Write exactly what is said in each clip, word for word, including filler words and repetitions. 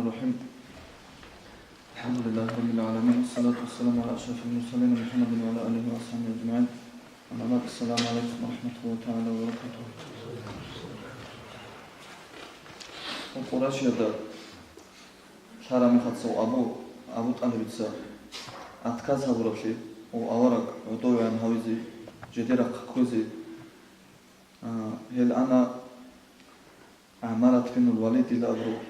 الرحيم. الحمد لله رب العالمين، والصلاة والسلام على أشرف المرسلين محمد وعلى آله وأصحابه أجمعين. أما بعد، السلام عليكم ورحمة الله تعالى وبركاته. Къурайшиялда лъарамихъацав Абу, Абу ТӀалибица отказ гьабураблъи, ва авараг гӀодовегӀан гьавизе, жедерахъ кквезе, а, гьел ана ГӀамарат бинул Валидил абурав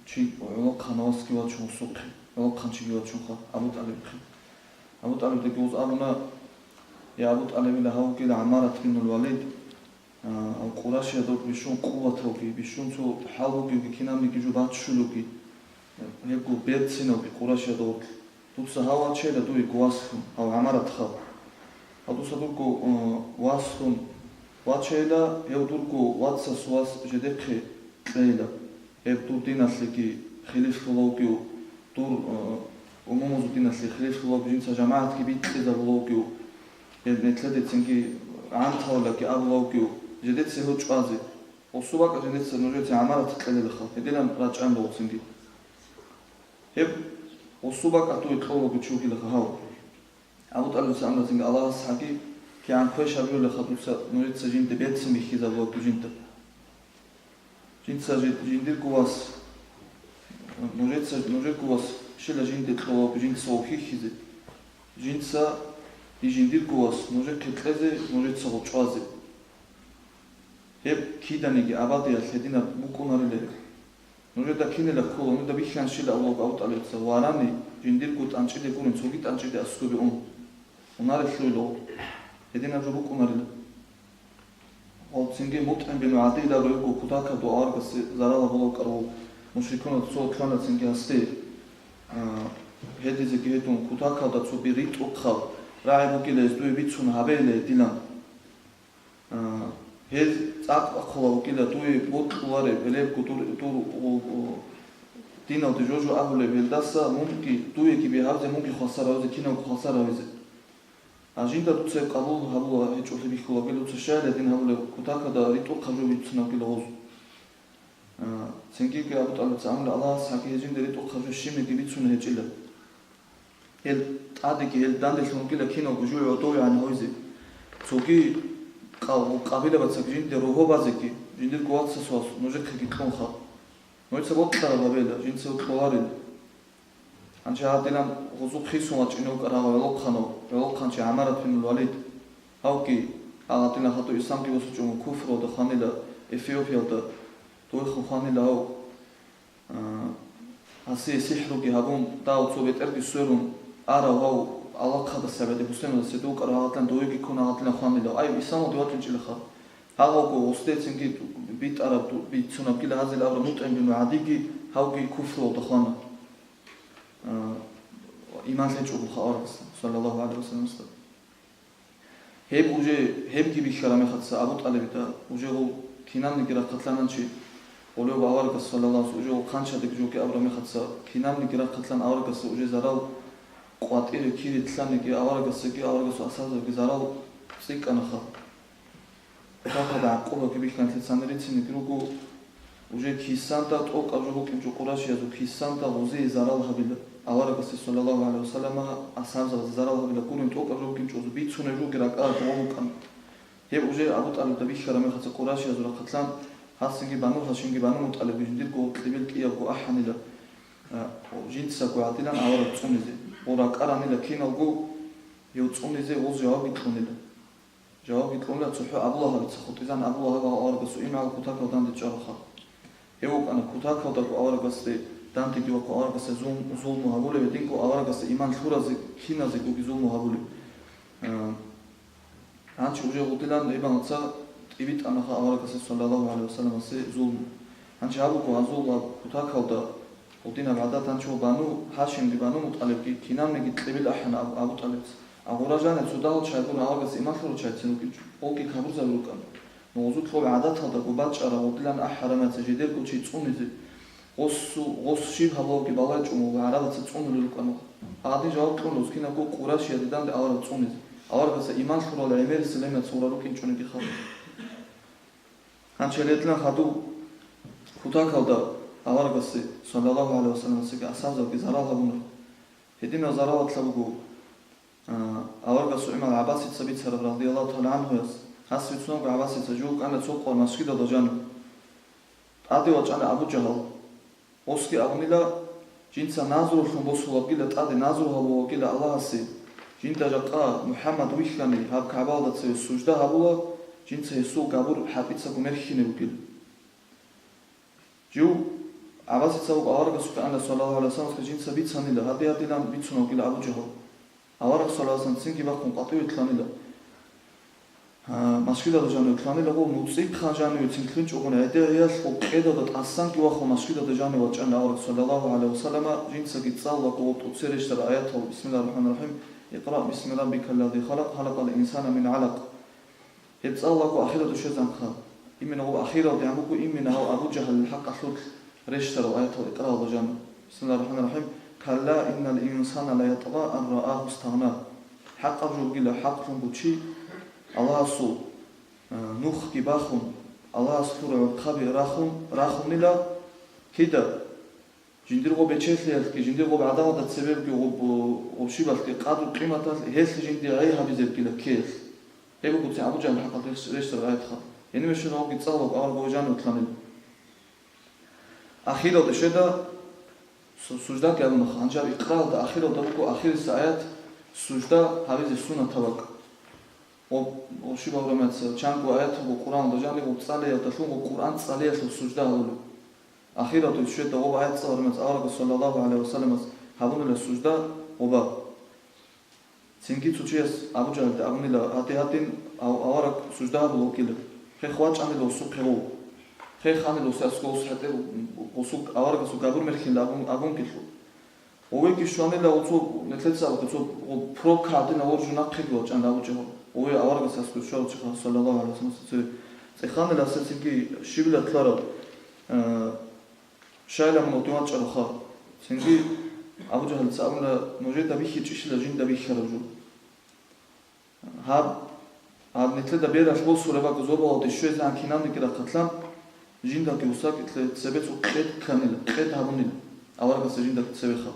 чи, гӀолохъанавасги вачун гъусухъе, гӀолохъанчиги вачунха Абу ТӀалибихъе. Абу ТӀалибида гьез абуна: «Я Абу ТӀалибила, гьав вугила ГӀамарат бинул Валид, а, гьав Къурайшиялда бищун къуватавги, бищун цо хӀал бугевги, кинабниги жо баччулевги, гьебго берцинавги Къурайшиялда вугев. Дуца гьав вачейила дуего васлъун, гьав ГӀамарат хал. Гьав дуца дурго, э, васлъун вачейила, гьев дурго вацасул вас жедехъе кьейила. Гьеб дур диналъеги хилиплъулевги, дур, э, умумузул диналъе хилиплъулевги, жинца жамагӀатги бикьизабулевги, гьеб нилъеда цинги гӀантавилаги абулевги, жидеца гьев чӀвазе. Гъосул бакӀалда жидеца нужеца ГӀамарат кьелилаха», — гьединан рачӀанила цинги. Гьеб гъосул бакӀалда дуе кьолев вуго чи вугилаха гьав. Абу ТӀалибица амрацинги Аллагьас гьаги, кигӀан квеш гьабиулеха дуца нужеца жинда берцин бихьизабулеб жинда. Жинца жи-, жиндирго вас, нужеца, нужерго вас щила жинде кьолеб жинца вохьихьизе, жинца и жиндирго вас нужехъе кьезе, нужеца гъов чӀвазе. Гьеб киданиги абадияб гьединаб букӀунарила. Нужеда кинила ккола, нужеда бихьанщила Аллагь Абу ТӀалибица, варани, жиндирго тӀанчӀиде гурин, цоги тӀанчӀиде аскӀобе ун. Унарелъуйило. Гьединаб жо букӀунарила. Гьалцинги МутӀим бин ГӀадиял абурав вуго кутакаб аварагасде зарал гьабулев вукӀарав, мушрикуназ цо лъана цинги гьасде, а, гьедизеги гьедун, кутакалда цо би ритӀухъав рагӀи бугила гьез дуе бицун гьабейила гьедилан. А, гьез цӀакъ бахъулев вукӀила дуе бокьулареб, гьелебго дур, дур, у, у, диналде жо-жо абулеб, гьелдаса мунги дуеги бигьабизе, мунги хвасар гьавизе, киналго хвасар гьавизе. А жинда дуца гьеб къабул гьабула гьечӀолъи бихьулаги, дуца щайила гьедин гьабулеб, кутакалда ритӀухъаб жо бицунебгила гъоз. А, цинги Абу ТӀалибица амру Аллагьас гьаги гьез жинда ритӀухъаб жо щибниги бицун гьечӀила. Гьел тӀадеги гьел данделъун ругила киналго жугьутӀ гӀодовегӀан гьавизе. Цоги къав-, къабилабацаги жинде рогьо базеги, жиндирго вацасул вас нужехъеги кьунха. Нужеца бокьараб гьабейила, жинца кьоларила. Гьанже гьадинан гъозухъ хисун вачӀине вукӀарав гӀолохъанав, гӀолохъанчи ГӀамарат бин Валид. Гьавги гьадинан хадув исламги босичӀого куфруялда хванила, Эфиопиялда дойхъун хванила гьав. А, гьасие сихӀруги гьабун, дагьав цо бетӀерги сверун арав гьав, Аллагьасда сабаде, Гьусейнасда сверун вукӀарав гьадинан довеги ккун гьадинан хванила. Ай, исламалде вачӀинчӀилаха. Гьавго гъосдецинги битӀараб, бицунабгила гьазил абураб МутӀим бин ГӀадиги, гьавги куфруялда хвана. А, иман лъечӀого аварагасда, саллаллагьу гӀалайгьи ва салламасда. Гьеб уже, гьебги бихьараб мехалъ Абу ТӀалибида, уже гъов кинабниги рахъалъананчи, гъолев аварагас, саллаллагьу гӀалайгьи ва саллам, уже гъов хъанчадеги жоги абураб мехалъ, кинабниги рахъалъан аварагасда уже зарал къватӀире кири лъаниги, аварагасдаги аварагасул асхӀабзабаздаги зарал цӀикӀкӀанаха. Тахада гӀакъубаги бихьанлъи цани рицинеги руго, уже кисанда тӀокӀаб жо букӀинчӀо къурайшиязул, кисанда гъозие зарал гьабила. Аварагасде, саллаллагьу гӀалайгьи ва саллама, асхӀабзабазда зарал гьабила гурин тӀокӀаб жо букӀинчӀо, бицунеб жоги ракӀалда гъо букӀана. Гьеб уже Абу ТӀалибда бихьараб мехалъ къурайшиязул рахъалъан, гьасинги Бану Гьашимги Бану МутӀалибги жиндирго кьибил кӀиябго ахӀанила, а, жинцаго гӀадилан авараг цӀунизе. Гъо ракӀаранила киналго гьев цӀунизе, гъоз жавабги кьунила. Жавабги кьунила цохӀо Абу Лагьабица, хутӀизан Абу Лагьаб аварагасул имгӀал кутакалда данде чӀвараб хал. Гьев вукӀана кутакалдаго аварагасде дандеги вахъун аварагасда зул-, зулму гьабулев, гьединго аварагасда иман лъуразе киназегоги зулму гьабулев. А, гьанчи уже гъудилан гӀибанаца тӀибитӀанаха аварагасда, саллаллагьу гӀалайгьи ва салламасе, зулму. Гьанчи гьабуго гьазул гьаб кутакалда Гъудинаб гӀадат гьанчо Бану Гьашимги Бану МутӀалибги кинабниги кьибил ахӀана Абу, Абу ТӀалибица. Агъура жаниб цо дагьал чагӀи гуро аварагас иман лъурал чагӀи цин рукӀинчӀо, гъолги кабурзаби рукӀана. Нугъузул лъугьа гӀадаталдаго бачӀараб гъудилан ахӀараб мехалъ жидерго чи цӀунизе, гъосу-, гъос щиб гьабулебги балайчӀун ва гӀарабаца цӀунулел рукӀана. Гьадин жаваб кьуна кинабго къурайшиязда данде авараг цӀунизе. Аварагасда иман лъурал гӀемерисел гьемер цӀура рукӀинчӀониги хал. Гьанчи гьединан хадуб кутакалда аварагасе, саллаллагьу гӀалайгьи вассаламасеги асхӀабзабазеги зарал гьабуна. Гьединал зарал гьабулеб буго, а, аварагасул гӀемерал ГӀаббасица бицараб, радияллагьу тагӀала гӀангьуяс. Гьас бицунеб буго ГӀаббасица, жив вукӀана цо къваригӀел масжидалда жанив. ТӀаде вачӀана Абу Жагьал. Гьесги абунила, жинца назрулъун босулеб бугила, тӀаде назру гьабулеб бугила Аллагьасе, жинда жакъа МухӀаммад вихьани гьаб КагӀбаялда цеве сужда гьабула, жинца гьесул габур хӀатӀицаго мерхьине бугила. Жив ГӀаббасица вукӀа аварагасухъе ана, саллаллагьу гӀалайгьи вассаламасухъе жинца бицанила, гьадин-гьадинан бицунеб бугила Абу Жагьал. Авараг, саллаллагьу гӀалайгьи вассалам, цинги бахъун къватӀиве лъанила. А, масжидалда жанив лъанила, гъов нуцӀихъан жаниве цин лъунчӀогон гӀедегӀиялъ гъоб къедалда тӀасанги вахун масжидалда жанив вачӀана авараг, саллаллагьу гӀалайгьи вассалама, жинцаги цӀалулаго гъоб тӀоцере рещтарал аятал, бисмиллагьир рахӀманир рахӀим, «Икъра бисми раббикаллази халакъ, халакъал инсана мин гӀалакъ». Гьеб цӀалулаго ахиралде щвезегӀан хал. Именно гъоб ахиралдегӀан буго именно гьав Абу Жагьалил хӀакъалъулъ рещтарал аятал икъраалда жаниб. Бисмиллагьир рахӀманир рахӀим. «Калла иннал инсана лаятгъа ан раагьу стагъна». ХӀакъаб жо бугила, хӀакълъун буго чи Аллагьасул, э, нухги бахун, Аллагьас лъурал гӀурхъаби рахун, рахунила, кида? Жиндирго бечелъиялъги, жиндирго гӀадамалда цебеги гъоб-, гъобщибалъги къадру-къиматалъ гьелъ жинди гӀей гьабизе бугила ккеялъ. Гьеб буго цин Абу Жагьалил хӀакъалъулъ рещтарал аят хал. Гьениб щун гъовги цӀалулаго авараг вачӀана лъанила. Ахиралде щведа су-, суждаги гьабуна. Гьанже икъраалда ахиралда буго ахирисеб аят, сужда гьабизе суннатаб бакӀ. Гъоб-, гъобщибал гӀуламаца чанго аят буго Къуръаналда жаниб гъоб цӀалиялдалъун гъоб Къуръан цӀалиялъул сужда гьабулеб. Ахиралде щведа гъоб аят цӀалараб мехалъ аварагас, саллаллагьу гӀалайгьи вассаламас, гьабунила сужда гъоба. Цинги цо чияс Абу Жагьалида абунила, гьадин-гьадин ав-, авараг сужда гьабулев вукӀила. Хех вачӀанила гъосухъе гъов. Хех анила гъосие аскӀов гъос хӀетӀе гъосул аварагасул габур мерхьинила абун, абунгелъул. Гъовеги щванила гъо-, цо, нилъеца абухъе, цо гъо-, пробка гьадинаб воржу нахъеги вачӀанила Абу Жагьал. Гъове аварагасул аскӀов щварав чи, саллаллагьу гӀалайгьи вассаламасда цеве. ЦӀеханила гьасда цинги щибила ккараб, э, Щайила мун гъодин вачӀараха. Цинги Абу Жагьалица абуна, нужеда бихьичӀищила жинда бихьараб жо. Гьаб, гьаб нилъеда бералъ босулеб буго зобалалде щвезегӀан кинабниги рахъалъан, жиндаги гъосаги цебе цо къед кканила, къед гьабунила аварагасда жиндаги цевеха.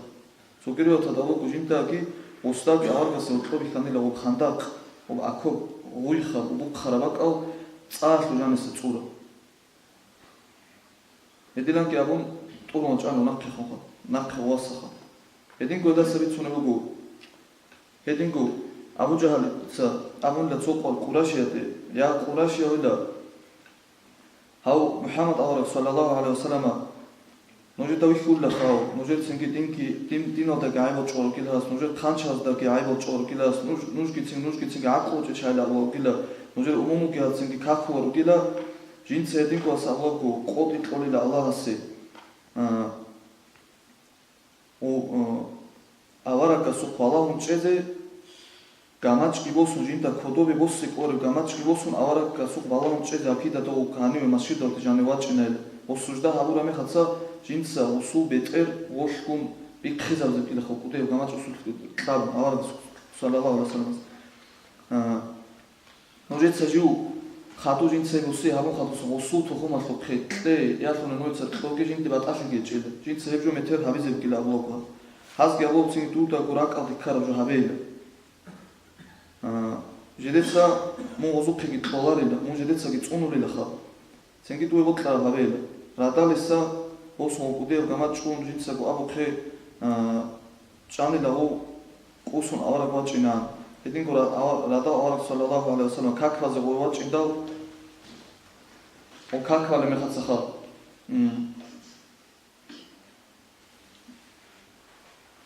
Цогидаб тӀад буго жиндаги гъосдаги аварагасда гьоркьоб бихьанила гъоб хандакъ, гъоб окоп, гъуйха, гъоб бухъараб бакӀал цӀаялъул жаниса цӀура. Гьединанги абун, тӀурун вачӀана нахъехун, нахъе васаха. Гьединго гьелдаса бицунеб буго. Гьединго Абу Жагьалица абунила цо къваригӀел къурайшияде, я къурайшиял, гьав МухӀаммад авараг, саллаллагьу гӀалайгьи вассалама, нужеда вихьулилаха гьав, нужер цинги динги, дин, диналдаги гӀайибал чӀварав вукӀила гьас, нужер хъанчаздаги гӀайибал чӀварав вукӀила гьас, нуж, нужгицин, нужгицинги гӀакълу гьечӀел чагӀила авараг вукӀила, нужер умумуги гьацинги какуларев вукӀила. Жинца гьединго гьас абулаго, къотӀи кьолила Аллагьасе. А, у, а, аварагасухъ балагьун чӀезе гамачӀги босун, жинда кодобе босе кӀолареб гамачӀги босун, аварагасухъ балагьун чӀезе гьаб кидаго гьаниве масжидалде жанив вачӀинайилан. Гъос сужда гьабураб мехалъ жинца гъосул бетӀер гъолъгун бихъизабизе букӀила халкъ, кӀудияб гамачӀ гъосулъ кьабун аварагасухъ, саллаллагьу гӀалайгьи вассаламас. А, Нужеца жив хадув жинца гьеб бусе гьабун хадуса гъосул тухумалъухъе кье, ялъуна нужеца кьоге жинде батӀалъиги гьечӀила. Жинца гьеб жо метер гьабизе бугила абулаго. Гьазги абулеб цинги дудаго ракӀалде ккараб жо гьабейила. А, жидеца мун гъозухъеги кьоларила, мун жидецаги цӀунулилаха. Цинги дуе бокьараб гьабейила. Радалиса гъосун гъокӀудияб гамачӀ чӀун жинцаго абухъе, а, чӀанила гъов кӀусун авараг вачӀинан. Гьединго ра-, ава-, радал авараг, саллаллагьу гӀалайгьи вассалам, как базе гъов вачӀиндал, гъов как балеб мехалъ цаха, м,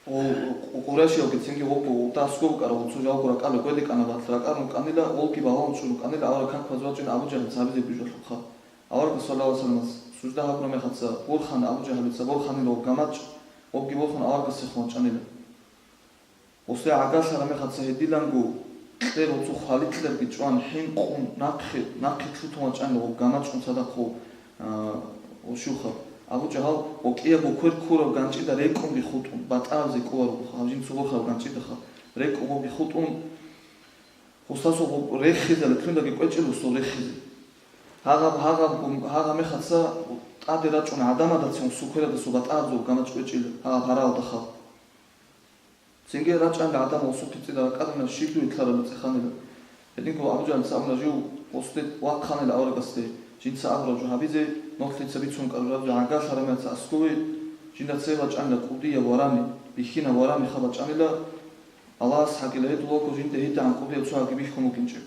гъов, къу-, къурайшиялги цинги гъовго, гъов дасго букӀарав, цо жалго ракӀалде кӀведе кӀанаб батӀалъ ракӀарун кӀанила, гъовги балагьун чӀун кӀанила, авараг как базе вачӀин Абу Жагьлица гьабизе бугеб жоялъухъа. Аварагас, саллаллагьу гӀалайгьи вассаламас, сужда гьабураб мехалъ борхана Абу Жагьлица, борханила гъоб гамачӀ, гъобги борхун аварагасехун вачӀанила. Гъосие гӀагарлъараб мехалъ гьединго кьер гъоцо хваликьарги чӀван, хӀинкъун нахъе, нахъе лъутун вачӀанила гъоб гамачӀун цадахъ гъов, а, гъов щуха. Абу Жагьал гъоб кӀиябго квер ккураб ганчӀида рекӀунги хутӀун, батӀазе кӀоларо гъов, гьав жинца борхараб ганчӀидаха. РекӀун гъобги хутӀун, гъосдаса гъоб рехизарилан, лъундаги кӀвечӀел гъосул рехизе. Гьагъаб, гьагъаб, гьагъа мехалъ тӀаде рачӀун гӀадамадацин сухъерадасул батӀазул гамачӀ кӀвечӀила гьал гьаралда хал. Цинги рачӀанила гӀадамал сухъе цӀида ракӀарана щиб дуе лъараб цӀеханила. Гьединго Абу Жагьлица абуна жив гъосде вахъанила аварагасде, жинца абураб жо гьабизе, нохлъица бицун кӀарураб жо гӀагарлъарамаца аскӀове, жинда цебе бачӀанила кӀудияб варани, бихьинаб вараниха бачӀанила, Аллагьас гьагила гьедулаго жинда гьитӀагӀан кӀудияб цо гьаги бихьун букӀинчӀеб.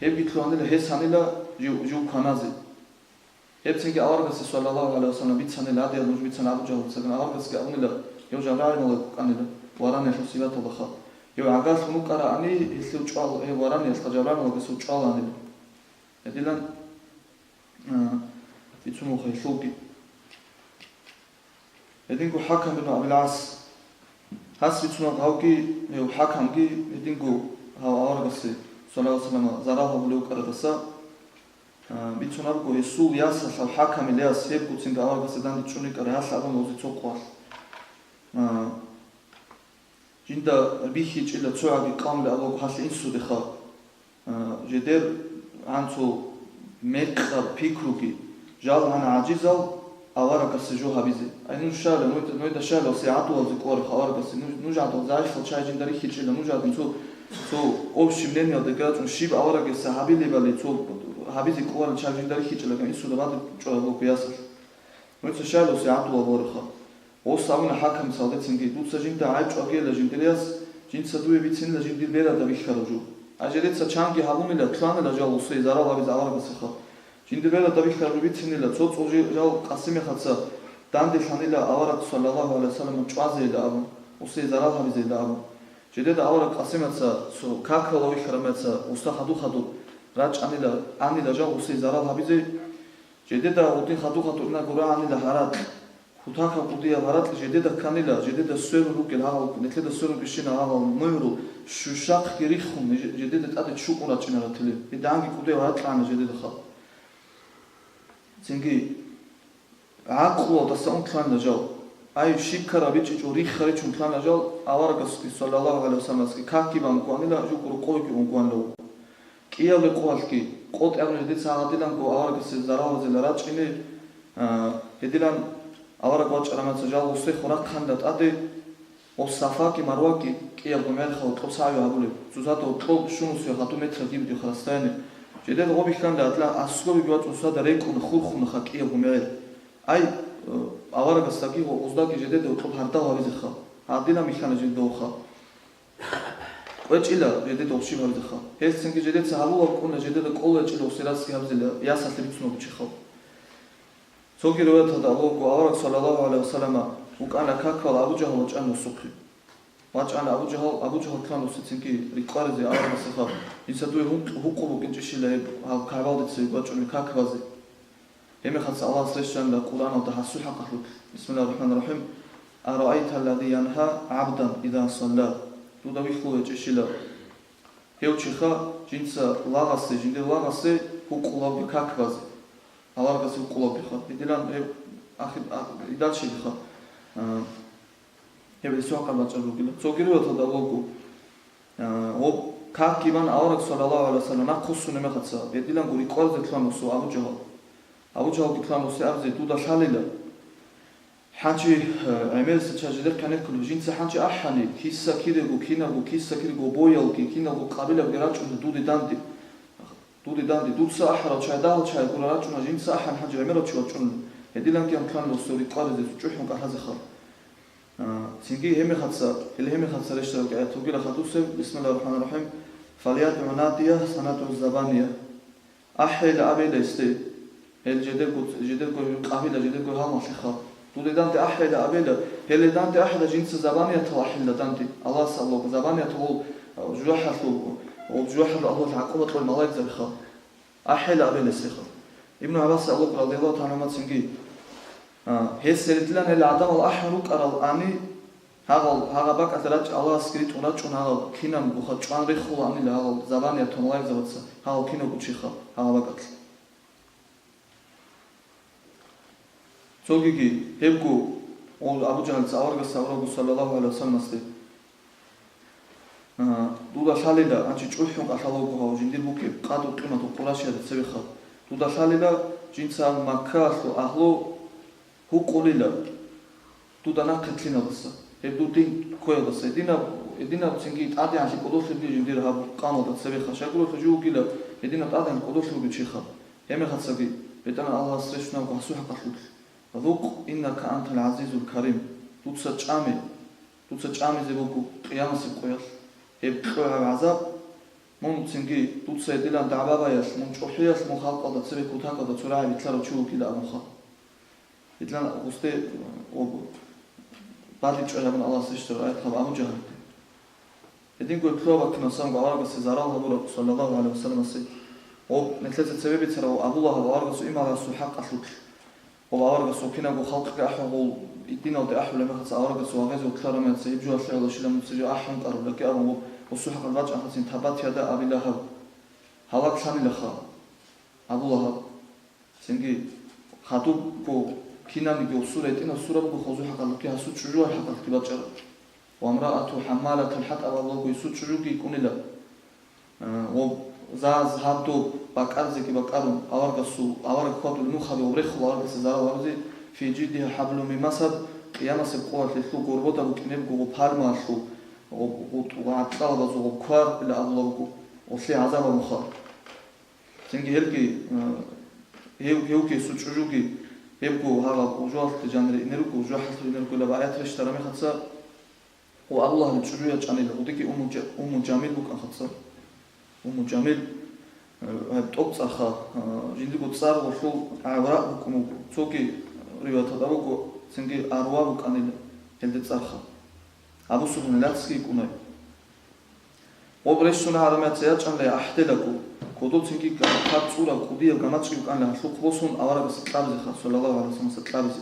Гьебги лъугьанила гьес гьанила жив, жив кваназе. Гьебцинги аварагасде, саллаллагьу гӀалайгьи вассалам, бицанила гьадияб нуж бицана Абу Жагьлицаги, аварагасги абунила, гьев Жабраил малаик вукӀанила, вараниялъул сипаталда хал. Гьев гӀагарлъун вукӀараани, гьелъул чӀвал, гьев вараниялъа Жабраил малаикасул чӀваланила. Гьедилан, а, бицун вуха гьелъулги. Гьединго ХӀакам бин Абил ГӀас. Гьас бицунаб гьавги, гьев ХӀакамги, гьединго гьав аварагасе, саллаллагьу гӀалайгьи вассалам, зарал гьабулев вукӀарадаса, а, бицунабго гьесул ясалъав ХӀакам Ильяс гьебгоцинги аварагасе данде чӀун рикӀкӀарай гьалъ абун гьозе цо къвалъ. А, жинда бихьичӀила цо гьаги къавмили абулаго гьалъ инсудеха. А, жедер гьанцо мекъаб пикруги, жал гьана гӀажизал аварагасе жо гьабизе. Ай, нуж щайила, нойда, нойда щайила сигӀатулазе кӀолареха аварагасе, нуж, нуж гьадал загӀипал чагӀи жинда рихьичӀила, нуж гьадин цо, цо общий мнениялдаги рачӀун щиб аварагасда гьабилебали цо гьабизе кӀоларел чагӀи жинда рихьичӀила, инсуда бадиб чӀвараб буго ясалъ. Нойца щайила сигӀатулаб вореха. Гъос абуна ХӀакамица гьалдецинги, дуца жинда гӀайиб чӀвагейила жиндир яс, жинца дуе бицинила жиндир берада бихьараб жо. Ай, жидеца чанги гьабунила, лъанила жал гъосие зарал гьабизе аварагасеха. Жиндир берада бихьараб жо бицинила, цо-цо жи-, жал Къасимихаца данделъанила авараг саллаллагьу гӀалайгьи вассалам чӀвазейила абун, гъосие зарал гьабизейила абун. Жидеда авараг Къасимаца цо какала вихьарамаца гъосда хадур-хадур рачӀанила, анила жал гъосие зарал гьабизе. Жидеда гъудин хадур-хадур инагурагӀанила гьаракь. Кутакаб кӀудияб гьаракь жедеда кканила, жедеда сверун ругел гьагъал, нилъеда сверун бищина гьагъал мугӀрул щущахъги риххун, жедеда тӀаде чукъун рачӀина ратилел. Гьединги кӀудияб гьаракь лъана жедеда хал. Цинги гӀакълуялдаса ун лъана жал. Ай, щиб ккараб бичӀчӀичӀо рихха ричун лъана жал, аварагасги, саллаллагьу гӀалайгьи вассаламасги, какги бан гуанила, жугьу рокъовеги ун гуанила вуго. КӀияб рекъоялъги, къотӀи абуни жидеца гьадиланго аварагасде зарал гьабизела рачӀине, а, гьедилан авараг вачӀарамаца жал гъосде хурахъанила тӀаде, гъос Сафаги Марваги кӀиябго мегӀерха гьоркьоб сагӀю гьабулеб, цоцазда гьоркьоб щунусияб хадуб метр гибдиха расстояние. Жедеда гъоб бихьанила гьадилан аскӀобеги вачӀун цоцазда рекӀуна, хурхунаха кӀиябго мегӀер. Ай, э, аварагасдаги ва гъоздаги жедеда гьоркьоб гьардал гьабизеха. Гьадилан бихьана жедеда гъоха. КӀвечӀила жедеда гъоб щиб гьабизеха. Гьелцинги жедеца гьабулаб кӀуна жедеда кӀоло ячӀила гъосие расги гьабизела ясалъе бицунаб бучиха. Цоги риваяталда абулаго, авараг саллаллагьу гӀалайгьи вассалама вукӀана какал Абу Жагьал вачӀана гъосухъе. ВачӀана Абу Жагьал, Абу Жагьал лъан гъосецинги рикӀкӀваризе аварагасеха, жинца дуе гьукъ-, гьукъу букӀинчӀищила гьеб гьаб КагӀбалде цеве вачӀунеб какбазе. Гьебмехалъ Аллагьас рещтӀанила Къуръаналда гьасул хӀакъалъулъ. Бисмиллагьир рахӀманир рахӀим. «Араайта аллази янха гӀабдан иза салла». Дуда вихьулев гьечӀищила гьев чиха жинца лагъасе, жиндир лагъасе гьукъулавги какбазе. Аварагасе гьукъулавгиха. Гьедилан гьеб ахир, а, идалщилиха. А, Гьеб гьесул хӀакъалъулъ бачӀараб бугила. Цоги риваяталда абулаго, а, гьоб какги бан авараг саллаллагьу гӀалайгьи вассалам нахъвуссунеб мехалъ, гьедиланго рикӀкӀваризе лъугьана гъосие Абу Жагьал. Абу Жагьалги лъугьана гъосие абизе, дуда лъалила. ХӀанчи, э, гӀемерисел чагӀи жидер кӀанеккулев, жинца хӀанчи ахӀани, киса кирего, кинабго, киса кирего боялги, киналго къабилабги рачӀуна дуде данде. Дуде данде, дуца ахӀарал чагӀи, дагьал чагӀи гура рачӀуна, жинца ахӀани хӀанчи гӀемерав чи вачӀуна. Гьедиланги лъугьана гъосие рикӀкӀваризе, чӀухӀун кӀалъазеха. А, цинги гьебмехалъ, гьеле гьебмехалъ рещтӀарабги аят бугила хадусеб, бисмиллагьир рахӀманир рахӀим, «ФальядгӀу надияху, сальнадгӀу забания». АхӀейила абейила гьесде, гьел жидерго, жидерго къабила, жидерго гьалмагълъиха. Дуде данде ахӀейила абейила, гьеле данде ахӀила жинца забаниятал ахӀейила данде. Аллагьас абулаго, забаниятал гъол, а, жужахӀалъул, гъол жужахӀалъул агьлуялъ гӀакъуба кьолел малаикзабиха. АхӀейила абейила гьесдеха. Ибну ГӀаббас абулаго, радияллагьу тагӀала гӀангьу, цинги, а, гьес гьедилан гьел гӀадамал ахӀун рукӀарал ани, гьагъал, гьагъа бакӀалъа рачӀ-, Аллагьасги ритӀун рачӀун гьагъал кинабгоха чӀван рехула анила гьагъал забаниятал малаикзабаца гьагъал кинабго чиха гьагъа бакӀалъа. Цогиги, гьебго, гъол Абу Жагьлица аварагасда абурабго, саллаллагьу гӀалайгьи вассаламасде. А, дуда лъалила, гьанчи чӀухӀун кӀалъалаго гьав жиндир букӀин, къадру-къиматул Къурайшиялда цевехаб. Дуда лъалила, жинца Маккаялъул агьлу гьукъулила дуда нахъе лъиналдаса, гьеб дур дин ккоялдаса. Гьединаб, гьединаб цинги тӀадегӀанлъи кӀодолъи бугила жиндир гьаб къаналда цебеха. Щайгурелъул жо вугила, гьединаб тӀадегӀанлъи кӀодолъи бугев чиха. Гьебмехацаги, БетӀергьан Аллагьас рещтӀунабго гьасул хӀакъалъулъ. «Зукъ, иннака антал гӀазизул карим». Дуца чӀами, дуца чӀамизе буго къиямасеб къоялъ гьеб кьогӀаб гӀазаб, мун цинги дуца гьедилан дагӀба баялъ, мун чӀухӀиялъ мун халкъалда цебе кутакалда цо рагӀи битӀарав чи вугила абунха. Гьедилан гъусде, о, бадиб чӀвай гьабун Аллагьас рещтӀараб аят гьаб Абу Жагьлде. Гьединго лъугьа-баккиналдасанго аварагасе зарал гьабураб, саллаллагьу гӀалайгьи вассаламасе, ва нилъеца цебе бицарав Абу Лагьаб аварагасул имамасул хӀакъалъулъ. Ва аварагасул кинабго халкъги ахӀун, гъул диналде ахӀулеб мехалъ аварагасул вагъизе вутларамаца гьеб жо лъугӀалашила муцӀизе ахӀун кӀарулаги абун, гъусул хӀакъалъ бачӀанхъацин табат яда Аби Лагьаб. Гьалаг лъанилаха Абу Лагьаб. Цинги хадубго кинабниги гъусул ретӀинал сура буго гъусул хӀакъалъулъги гьасул чӀужуял хӀакъалъулъги бачӀараб. «Вамраату хӀаммалатал хӀатӀаб» абулаго гьесул чӀужуги кӀунила. Э, ва заз гьаб доб бакӀарзеги бакӀарун, аварагасул, авараг хьвадулеб нухаби ва рехула аварагасе зарал гьабизе, «фи жиддигьа хӀаблум мин масад», къиямасеб къоялъ гьелъул горбода букӀинебго ва пальмаялъул, ва, ва, ва гӀатӀалабазул квар ила абула буго, гъолъие гӀазаб гьабунха. Цинги гьелги, э, гьев, гьевги гьесул чӀужуги, гьебго гьагъаб гъужалъе жанире инер руго, гъужахӀалъур инер руго, ила аят рещтӀараб мехалъ, ва Аллагьил чӀужу ячӀанила, гъудиги Умму Жа-, Умму Жамил букӀанхъаца. Умму Жамил, э, гьеб тӀоцӀарха, э, жиндирго цӀар гъолъул гӀавра букӀун буго. Цоги риваяталда буго, цинги Арва букӀанила гьелде цӀарха. Абу Суфьян лацги йикӀунай. Гъоб рещтӀун гьарамаца ячӀанлъи ахӀделаго, кодоцинги гьаб цӀураб кӀудияб гамачӀги букӀанлъи гьалъухъ босун аварагасда кьабизеха, саллаллагьу гӀалайгьи вассаламасда кьабизе.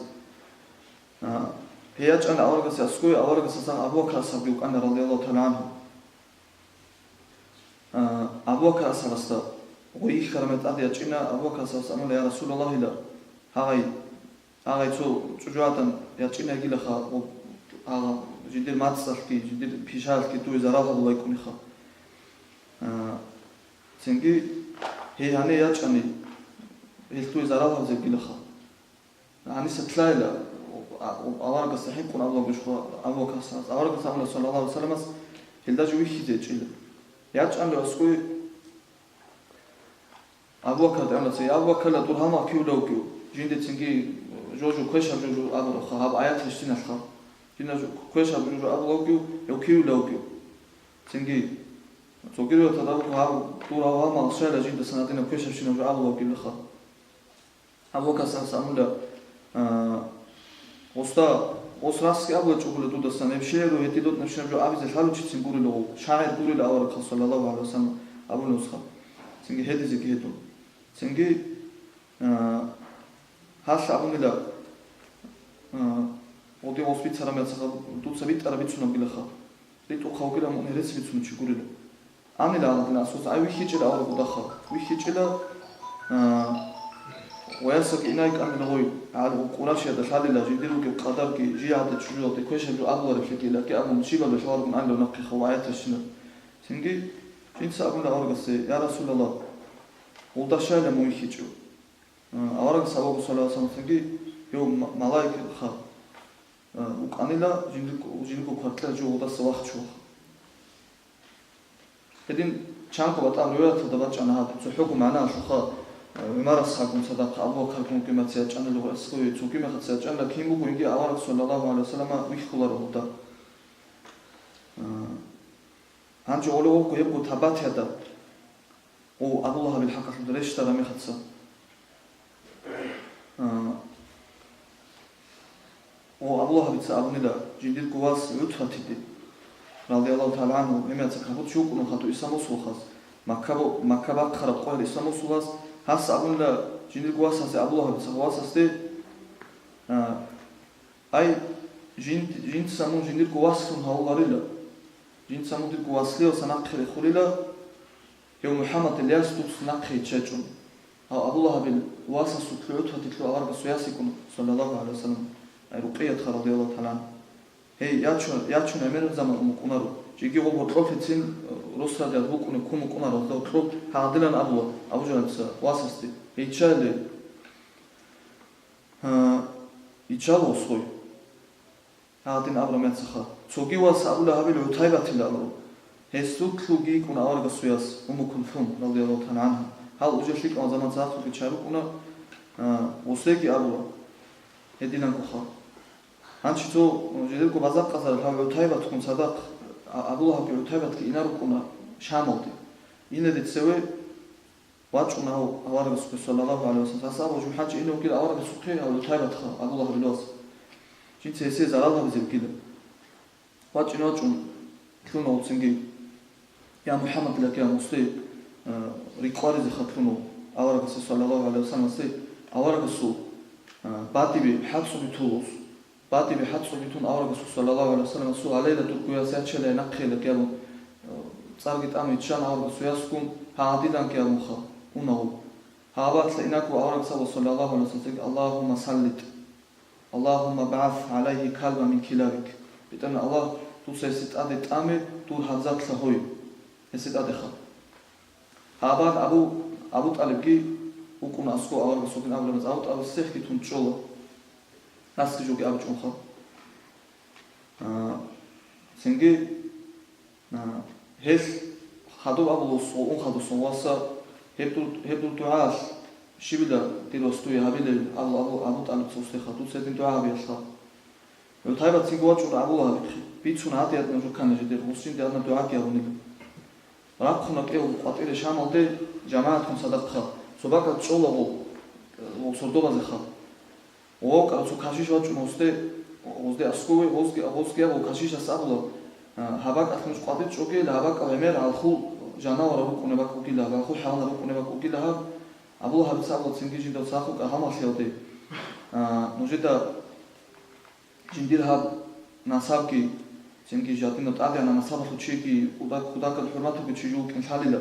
А, гьей ячӀана аварагасде аскӀове, аварагасдасан Абу Бакр асхӀабги вукӀана, радияллагьу тагӀала гӀангьу. А, Абу Бакр асхӀабасда гъой йихьараб мехалъ тӀаде ячӀина, Абу Бакр асхӀабас абуна: «Я Расулаллагь, ила, гьагъай, гьагъай цо чӀужугӀадан ячӀина йигилаха, гъоб, гьагъа жиндир мацӀалъги, жиндир пишаялъги дуе зарал гьабулайкӀуниха». А, цинги гьей гьанив ячӀани, гьелъ дуе зарал гьабизе йигилаха. Гьаниса лъайила, а, аварагасда хӀинкъун абулаго, Абу Бакр асхӀабас. Аварагас абуна, саллаллагьу гӀалайгьи вассаламас, гьелда жо вихьизе гьечӀила. ЯчӀанлъи аскӀове Абу Бакралде абуна цоги: «Я Абу Бакр, дур гьалмагъ кивулев вугев? Жиндецинги жо-жо квешаб жо-жо абураха, гьаб аят рещтӀиналъха. Жинда жо-, квешаб жо-жо абулев вугев, гьев кивулев вугев?» Цинги цоги риваяталда буго, гьаб дур гьав гьалмагъ лъайила жиндасан гьадинаб квешабщинаб жо абулев вугилаха. Абу Бакр асхӀабас абуна, а, гъосда, гъос расги абулеб чӀугула дудасан, гьеб шигӀру гьедин додинабщинаб жо абизе лъалучицин гурила гъов, шагӀир гурила аварагас, саллаллагьу гӀалайгьи вассалам, абулеб нусха. Цинги гьедизеги гьедун. Цинги, а, гьалъ абунила, а, гъоги гъос бицараб мехалъ дуца битӀараб бицунабгилаха. РитӀухъав вугилан мун гьереси бицунев чи гурила. Анила гьаладин асхӀабас, ай вихьичӀила авараг гъодаха. ВихьичӀила, а, ва ясаги инай кӀанила гъой, гьал Къурайшиялда лъалила, жиндир ругеб къадарги, жий гӀадин чӀужуялде квешаб жо абулареблъиги, лаги абун, щибаб лъаларгун анила нахъе хаваят рещтӀина. Цинги жинца абуна аварагасде: «Я Расулаллагь, гъолда щайила мун вихьичӀев?» А, аварагас абуго, саллаллагьу гӀалайгьи вассалам, цинги гьев ма-, малаикха, а, вукӀанила, жиндир-, жиндирго кваркьел жо гъодаса вахчулаха. Гьедин чанго батӀа риваяталда бачӀана гьаб цохӀого магӀнаялъулха, а, ГӀумарасхагун цадахъ, Абу Бакаргун гьемаца ячӀанила гъой аскӀове, цоги мехаца ячӀанила, кин бугониги авараг, саллаллагьу гӀалайгьи вассалама, вихьуларо гъода. А, гьанже гьоле вокьу гьебго табат яда. О, Абу Лагьабил хӀакъалъулъ рещтӀараб мехаца. А, о, Абу Лагьабица абунила, жиндирго вас ГӀутбатиде, радияллагьу тагӀала гӀангьу, гьемаца капут щукӀуна хадур ислам босулахъас, Макка бо-, Макка бахъараб къоялъ ислам босулас, гьас абунила жиндирго васасе, Абу Лагьабица васасде, а, Ай, жин-, жинца мун жиндирго васлъун гьавуларила, жинца мун дирго васлъиялса нахъе рехулила, гьев МухӀаммад Ильяс дуца нахъе чӀечӀун. Гьав Абу Лагьабил васасул лъугӀуталъе лъугьа аварагасул яс йикӀун, саллаллагьу гӀалайгьи вассалам, ай Рукъиятха радияллагьу тагӀала гӀангьа. Гьей, ячун, ячун гӀемераб заман букӀунаро, жеги гъоб гьоркьолъицин, э, росрадиялда букӀунеб ккун букӀунаро, гьезда гьоркьоб гьагъадилан абула Абу Жагьлица васасде. Гьей, чайиле? Гьа, Иччал гъосгъой. Гьадин абураб мехалъха, цоги вас Абу Лагьабил ГӀутайбатила абураб. Гьесул лъуги йикӀун аварагасул яс Умму Кулсум, радияллагьу тагӀала гӀангьа. Гьал уже лъикӀал заман цадахъги чарукӀуна, а, гъосеги абула гьединабгоха. Гьанчи цо жидерго базаркъазараб гьав ГӀутайбатгун цадахъ, а, Абу Лагьабги ГӀутайбатги инарукӀуна Шамалде. Инеде цеве вачӀуна гьав аварагасухъе, саллаллагьу гӀалайгьи вассалам. Гьас абула, жугьанчи ине вугила аварагасухъе гьав ГӀутайбатха, Абу Лагьабил вас. Жинца гьесие зарал гьабизе вугила. ВачӀин вачӀун лъуна гъоцинги, я МухӀаммад, лакьа муслей, э, рикъваризеха лъуна аварагасе, саллаллагьу гӀалайгьи вассаламасе, аварагасул, э, бадибе хӀацӀцӀуги тулус. Бадибе хӀацӀцӀуги тун аварагасул, саллаллагьу гӀалайгьи вассаламасул, гьалейла дурго яс ячейилан нахъе лакьа абун, э, цӀарги тӀамун иччан аварагасул ясгун, гьагьадиланги абунха, унагъул. Гьаб батла инакӀго аварагас абула, саллаллагьу гӀалайгьи вассалам, Аллагьумма саллит. Аллагьумма бгӀас гӀалайгьи калбан мин килабик. БетӀергьан Аллагь, дуца гьесие тӀаде тӀаме дур гьабзатлъа гьой. Гьесие тӀадеха. Гьаб Абу, Абу ТӀалибги вукӀуна аскӀов аварагасулгин абулеб мехалъ, Абу ТӀалиб цехги тун чӀола. Гьасги жоги абичӀунха. А, цинги А, гьелъ хадуб абула, ун хадусан, васа, гьеб дур, гьеб дур дугӀаялъ щибила дир вас дуе гьабилеб? Абу, Абу, Абу ТӀалиб цо устеха, дуца гьедин дугӀа гьабиялъха. ГӀутайбат цинги вачӀун абула гьабихъе. Бицун гьадиятна жукана жидер, гъусинде гьадна дугӀаги гьабунила. Рахъуна кӀел къватӀире Шамалде жамагӀатгун цадахъха. Цо бакӀал чӀола гъо, гъо сордобазеха. Вокьарав цо кашиш вачӀун гъосде, гъозде аскӀове, гъозги, гъозги абу кашишас абула, а, гьаб бакӀалъ нуж къватӀир чӀогейилан, гьаб бакӀал гӀемер гьалхул жанаварал рукӀунеб бакӀ бугила, гьалхул хӀайванал рукӀунеб бакӀ бугила гьаб. Абула гьабица абула цинги жинда цахукӀа гьамалъиялде, а, нужеда жиндир гьаб насабги, цинги жадина тӀадегӀанаб насабалъул чиги, куда-, кудакаб хӀурматалъул чи жугьукӀин лъалила.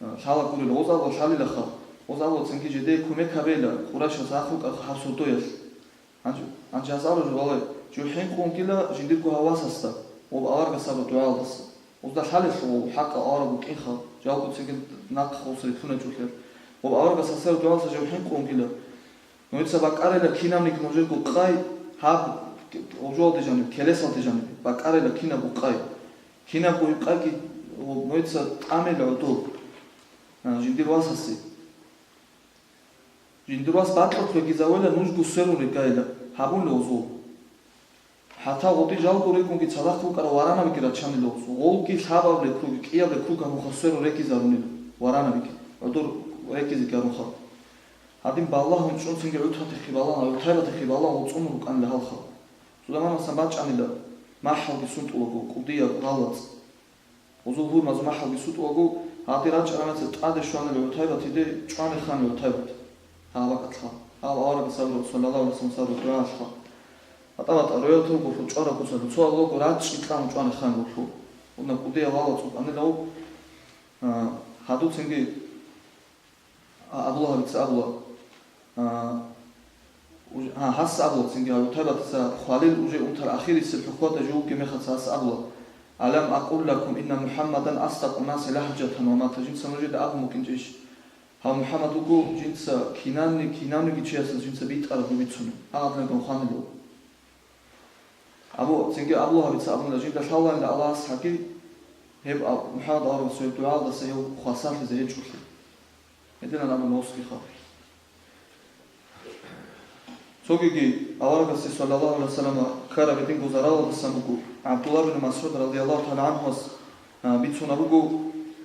Лъала гурел, гъоз абула лъалилаха, гъоз абула цинги жидее кумек гьабейила Къурайшас гьахъукӀа гьаб сордоялъ. Гьанже, гьанже гьас абула жо, валай, жо хӀинкъунгила жиндирго гьав васасда, ва аварагас абураб дугӀаялдаса. Гъозда лъалелъул хӀакъа авараг вукӀинха, жалго цинги нахъ гъос рилълъуначӀулъел. Ва аварагас гьасда дугӀаялдаса жо хӀинкъунгила. Нужеца бакӀарила кинабниги нужерго къай, гьаб гъожуялде жаниб, келесалде жаниб, бакӀарила кинабго къай. Кинабго гьеб къайги нужеца тӀамила гӀодор, а, жиндир васасе. Жиндир вас бакьулъ вегизавила нужго сверун рекӀайила, гьабунила гъозул. ХӀатта гъоди жалго рекӀунги цадахъ букӀарал варанабиги рачанила гъоз. Гъолги лъабаб рекруги, кӀияб рекруги гьабунха сверун рекӀизарунила варанабиги, гӀодор рекӀизеги гьарунха. Гьадин балагьун чӀун цинги гӀутӀатехъе балагьун, гӀутӀатехъе балагьун гъоцӀун рукӀанила гьалха. Цо заманалъ бачӀанила махӀалги сунтӀулаго, кӀудияб гъалацӀ. Гъозул гьурмазул махӀалги сунтӀулаго, гьадин рачӀараб мехалъ тӀаде щванила ГӀутайбатиде, чӀванихъанила ГӀутайбат. Гьаб бакӀалъха. Гьав аварагас абураб, саллаллагьу гӀалайгьи вассалам, сарру дугӀалъха. ГьатӀа-батӀа роялъул гурлъу чӀвараб куцалъ, цо аллаго рачӀчӀи кьун чӀванихъан гурлъу. Унаб кӀудиял гъалацӀ букӀанила гьав, а, гьадуцинги А, Абу Лагьабица абула, а, уж-, а, гьас абула цинги, Абу Талибаца хвалил уже унтарал ахирисеб хӀухьбада жугьутӀ мехалъ гьас абула: «Алам акъул лакум инна МухӀаммадан асдакъу наси лахӀжатан ва мата», жинца нужеда абун букӀинчӀищ? Гьав МухӀаммад вуго жинца кинанни, кинавниги чиясда жинца битӀараб бицунеб, гьагъадинаб хванилев. Абу, цинги Абу Лагьабица абуна, жинда лъалаанила Аллагьас гьаги, гьеб а-, МухӀаммад аварагасул гьеб дугӀалдаса гьев хвасарлъизе гьечӀолъи. Гьединан абуна гъосги хабар. Цогиги аварагасе, саллаллагьу гӀалайгьи вассалам, ккараб гьединго заралалдасан буго. ГӀабдуллагь бин МасгӀуд, радияллагьу тагӀала гӀангьу, ас, а, бицун абуго,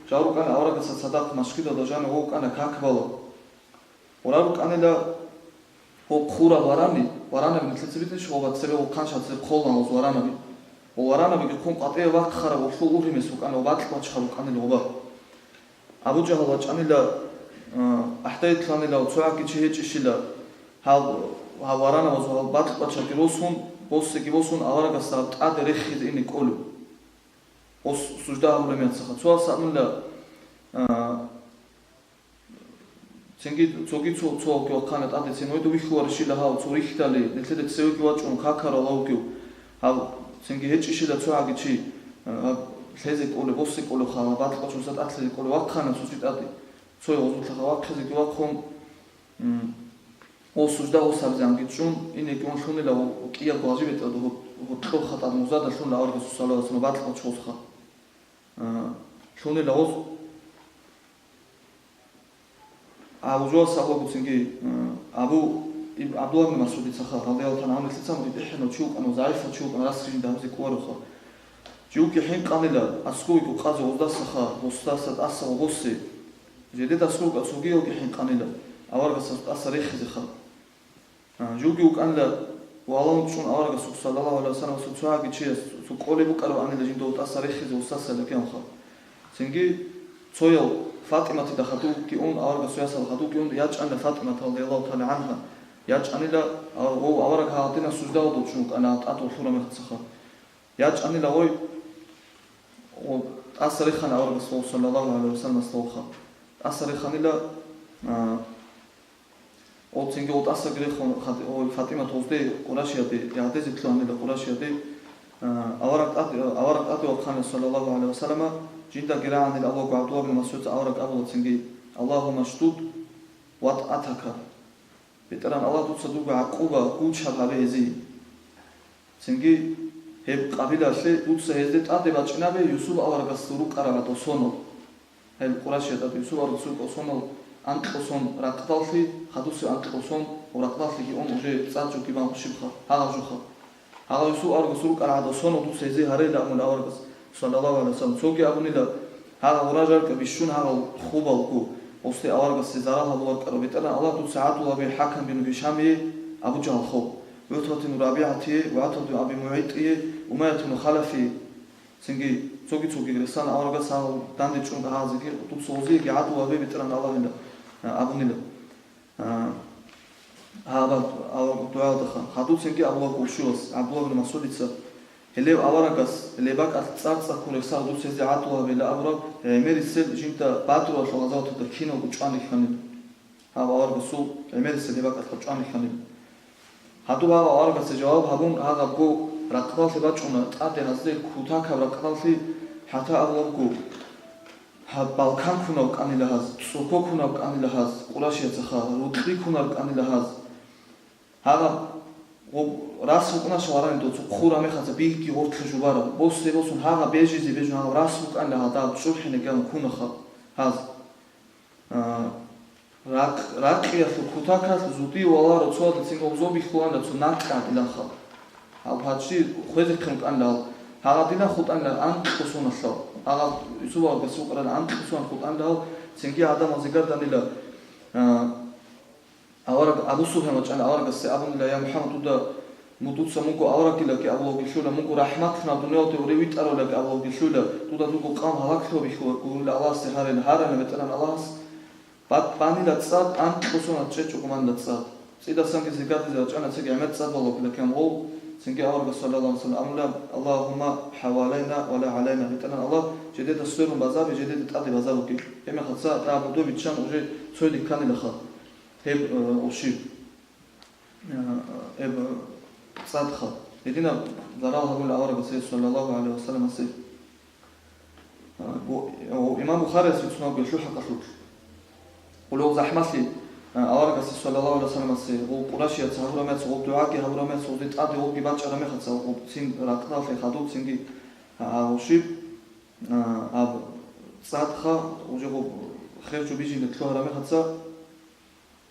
жал рукӀана аварагасда цадахъ машгидалда жанив гъов вукӀана как бала. Гъура рукӀанила гъо хъураб варани, варанаби нилъеца бицинчӀо, гъоба цебе гъо хъанча цебе хъолан гъоз варанаби. Гъо варанабиги хъун къватӀиве вахъараб гъолъул ургьимес вукӀана, гъо бакьбачха рукӀанила гъоба. Абу Жагьал вачӀанила, а, ахӀдайитлъанила, цо гьаги чи гьечӀищила, гьав, гьав варанабаз гьав бакьбачаги росун, боссеги босун, аварагасда гьаб тӀаде рехизе ине кӀолев. Гъос сужда гьабулеб мехалъха. Цо гьас абунила, а, Цинги цоги цо, цо вахъана тӀаде, цин гьойда вихьуларищила гьав, цо рихьдали, нилъеда цевеги вачӀун какарал вавгив. Гьав цинги гьечӀищила цо гьаги чи, а, гьаб лъезе кӀолеб, босе кӀолеб хала, бакьбачунса тӀад лъезе кӀолеб вахъана цо чи тӀаде. Цо гъозулъа вахъизеги вахъун, м, Гъо сужда гъо сабзанги чӀун, инеги ун лъунила гъо кӀиябго гъажибетӀа гьоркьоб хатӀаб музада лъун аварагасул салаватун бакьа чосха. А, лъунила гъоз А вужуас абулаго цинги, э, Абу Иб-, Абдулла ибн Масудицаха, радияллагьу тагӀала гӀангьу, лъицаго ритӀухӀанав чи вукӀана, загӀипав чи вукӀана, расги жинда гьабизе кколароха. Живги хӀинкъанила, аскӀовего къазе гъоздасаха, гъосдаса тӀаса гъосе. Жедеда аскӀов цогиялги хӀинкъанила, аварагасда тӀаса рехизеха. А, жуги вукӀанила, валлагь, чӀун аварагасухъ, саллаллагьу гӀалайгьи вассаллам, цо-, цояги чияс, цо кӀолеб букӀараб анила жинда тӀаса рехизе гъосдаса лакӀанха. Цинги цояв ФатӀиматида хадубги ун, аварагасул ясал хадубги ун, ячӀанила ФатӀимат, радияллагьу тагӀала гӀангьа, ячӀанила, а, гъов авараг гьагъадина суждалда чӀун вукӀана, тӀад гъолъура мехацаха. ЯчӀанила гъой, гъо-, тӀаса рехана аварагасул, саллаллагьу гӀалайгьи вассаллам, гъосдаса. ТӀаса реханила, а, Гъо цинги гъо тӀасаги рехун хат-, гъо ФатӀимат гъозде Къурашиялде, гӀадезе лъугьанила Къурашиялде, а, авараг тӀад-, авараг тӀаде вахъана, саллаллагьу гӀалайгьи вассаллама, жиндаги рагӀанила абулаго ГӀабдулла бин Масудица авараг абула цинги: «Аллагьумма шдуд ватӀатака». БетӀеран Аллагь, дуца дуго гӀакъуба гучаб гьабе гьезие. Цинги гьеб къабилалъе дуца гьезде тӀаде бачӀинабе Юсуп аварагасул рукӀараб гӀадасул сонал. Гьеб Къурашиялда тӀад Юсуп аварагасул рукӀараб сонал анкьго сон ракъдаллъи, хадусеб анкьго сон ракъдаллъиги ун уже цӀад жоги бан щибха, гьагъаб жоха. Гьагъав Юсуп аварагасул рукӀараб гӀадасул сонал дуца гьезие гьарейилан абуна аварагас, саллаллагьу гӀалайгьи вассаллам. Цоги абунила, гьагъаб гъура жаркӀа бищун гьагъал хубалго, гъосде аварагасде зарал гьабуларкъараб БетӀеран Аллагь, дуца гӀадлу гьабе ХӀакам бин Гьишамие, Абу Жагьлхо, ГӀутбат бин РабигӀатие, ГӀутбат бин Аби МугӀайтӀие, Умайят бин Халафие. Цинги цоги-цоги рехсана аварагас гьагъал данде чӀун гьагъазеги, дуца гъозиеги гӀадлу гьабе, БетӀеран Аллагьила, а, абунила. А, гьаб-, гьаб-, дугӀалдаха. Хадуцинги абулаго ГӀушуяс, ГӀабдулла бин Масудица, гьелев аварагас, гьелеб бакӀалъ цӀар-цӀар ккун рехсарав дуца гьезде гӀадлу гьабейилан абураб, гӀемерисел жинда Бадруялъул гъазаваталда киналго чӀван рихьанила. Гьав аварагасул гӀемерисел гьеб бакӀалъ чӀван рихьанила. Гьадуб гьав аварагасда жаваб гьабун, гьагъабго рахъдалъе бачӀуна, тӀаде гьазде кутакаб рахъдалъи, хӀатта абулабго, гьаб балкан кунаб кӀанила гьаз, цӀуко кунаб кӀанила гьаз, Къурашияцаха, рукьи кунаб кӀанила гьаз. Гьагъаб гъоб рас букӀуна шаларани доцо хъура мехаца билги гъортлъа жубараб, босе босун гьагъаб бежизе бежун гьагъаб рас букӀанила гьадаб чӀухӀине ган кунаха гьаз. А, ракъ-, ракъиялъул кутакалъ зудие валаро цояда цинги гъоб зоб бихьулаан цо накӀкӀ гӀадилан хал. Гьаб гьачи хвезехъин кӀанилал, гьагъадилан хутӀанилал анкьго соналъал, гьагъаб Юсуп аварагас вукӀарал анкьго сонал хутӀанилал, цинги гӀадамал зигарданила, а, авараг Абу Суфян вачӀана аварагасде абунила: «Я МухӀаммад, дуда Мун дуца мунго аварагилаги абулавгилъула, мунго рахӀматлъунав дуниялде гьуре витӀарулаги абулавгилъула, дуда дуго къавм гьалаклъугьабихьула гурила Аллагьасде гьарейин, гьарейин БетӀеран Аллагьас». Бат-, банила цӀад, анкьго сонал чӀечӀого банила цӀад. ЦӀидасанги зигадизе рачӀана цеги гӀемер цӀад балагила кем гъов, цинги аварагас, саллаллагьу гӀалайгьи вассаллам, абуна: «Аллагьумма хӀавалайна ва ла гӀалайна», БетӀеран Аллагь, жедеда сверун базаби, жедеда тӀаде базабуги. Гьебмехалца дагьаб гьудо биччан уже цойде кканилаха гьеб, э, ошиб. Э, эб, цӀадха. Гьединаб зарал гьабулел аварагас гьес, саллаллагьу гӀалайгьи вассалламасе. Э, гу-, гу-, имам Бухарияс рицунаб гьелъул хӀакъалъулъ. Гъулев захӀмалъи, э, аварагасе, саллаллагьу гӀалайгьи вассалламасе, гъул къурашияц гьабураб мехалъ, гъул дугӀаги гьабураб мехалъ, гъулги бачӀараб мехалъ, гъул цин ракъдалъе хадуб цинги, а, гъушиб, а, аб цӀадха, уже гъуб херчу бижине лъугьараб мехалъа,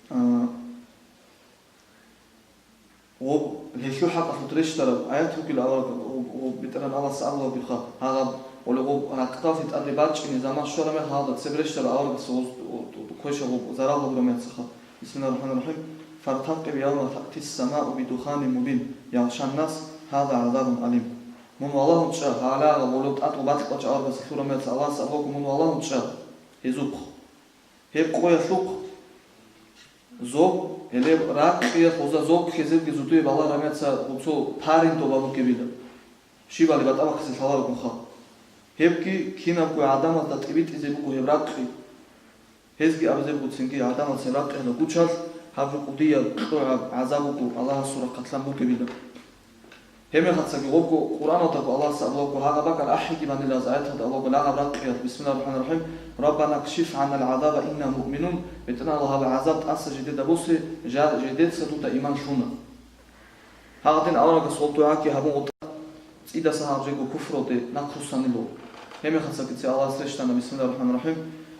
а, Гъоб гьелъул хӀакъалъулъ рещтараб аят вугил авараг, гъоб, гъоб БетӀеран Аллагьас абулабиха, гьагъаб, гъоле гъоб ракъдалъи тӀаде бачӀине заман щвараб мехалъ гьалда цебе рещтараб аварагас гъоз, квеша гъоб зарал гьабураб мехалъ. Бисмиллагьир рахӀманир рахӀим. «Фартакъиб явма таътис самау бидуханин мубин, ягъшан нас, гьаза гӀазабун алим». Мун валагьун чӀа, гьалагъа гъолеб тӀад гъоб бакьбачӀ аварагас лъураб мехалъ Аллагьас абулаго, мун валагьун чӀа гьезухъ. Гьеб къоялъухъ зоб, гьелеб ракъиялъ гъоза зоб ккезебги зодуе балагь рамеца гъуцо парин доба букӀебила. Щибали батӀа бахъизе лъаларогун хал. Гьебги кинабго гӀадамазда тӀибитӀизе буго гьеб ракъи. Гьезги абизе буго цинги гӀадамаз гьеб ракъиялда гучалъ, гьаб жо кӀудияб, кьогӀаб гӀазаб буго Аллагьасул рахъалъан букӀебила. Гьебмехалцаги гъобго Къуръаналдаго Аллагьас абулаго гьагъаб бакӀал ахӀиги банила аяталда абулаго лагъаб ракъиялъ, бисмиллагьир рахӀманир рахӀим, «Раббана кшиф гӀанна гӀазаба инна муъминун», БетӀергьан Аллагь, гьаб гӀазаб тӀаса жидеда босе, жа-, жидеца дуда иман лъуна. Гьагъадин аварагас гъол дугӀаги гьабун гъотӀа цӀидасан гьаб жего куфралде нахъруссанило. Гьебмехалцаги ци Аллагьас рещтӀана, бисмиллагьир рахӀманир рахӀим,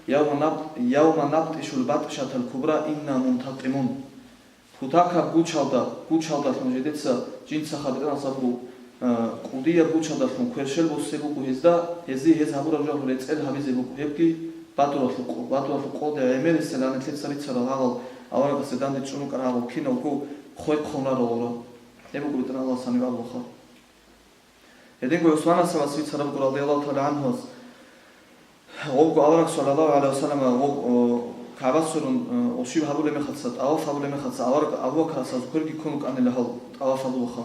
«Явма наб-, явма набтӀишул батӀшатал кубра инна мунтакъимун». Кутакаб гучалда, гучалдалъун жидеца жинцаха бетӀералъабго, э, кӀудияб гучалдалъун кверщел босе буго гьезда, гьезие гьез гьабураб жо рецӀел гьабизе буго, гьебги Бадралъул къо-, Бадралъул къоялде гӀемерисел гьанилъеца рицарал гьагъал аварагасде данде чӀун рукӀарал гьагъал киналго хвехъун раралура. Гьеб буго БетӀергьан Аллагьас гьаниб абулаха. Гьединго ГӀусманасда вас бицарабго, радияллагьу тагӀала гӀанхуас, гъобго авараг, саллаллагьу гӀалайгьи вассаллам, гъоб-, о, КагӀба сверун, о, щиб гьабулеб мехалца, тӀаваф гьабулеб мехалца, авараг Абу Бакарасда кверги ккун рукӀанила гьал тӀавафалдулаха.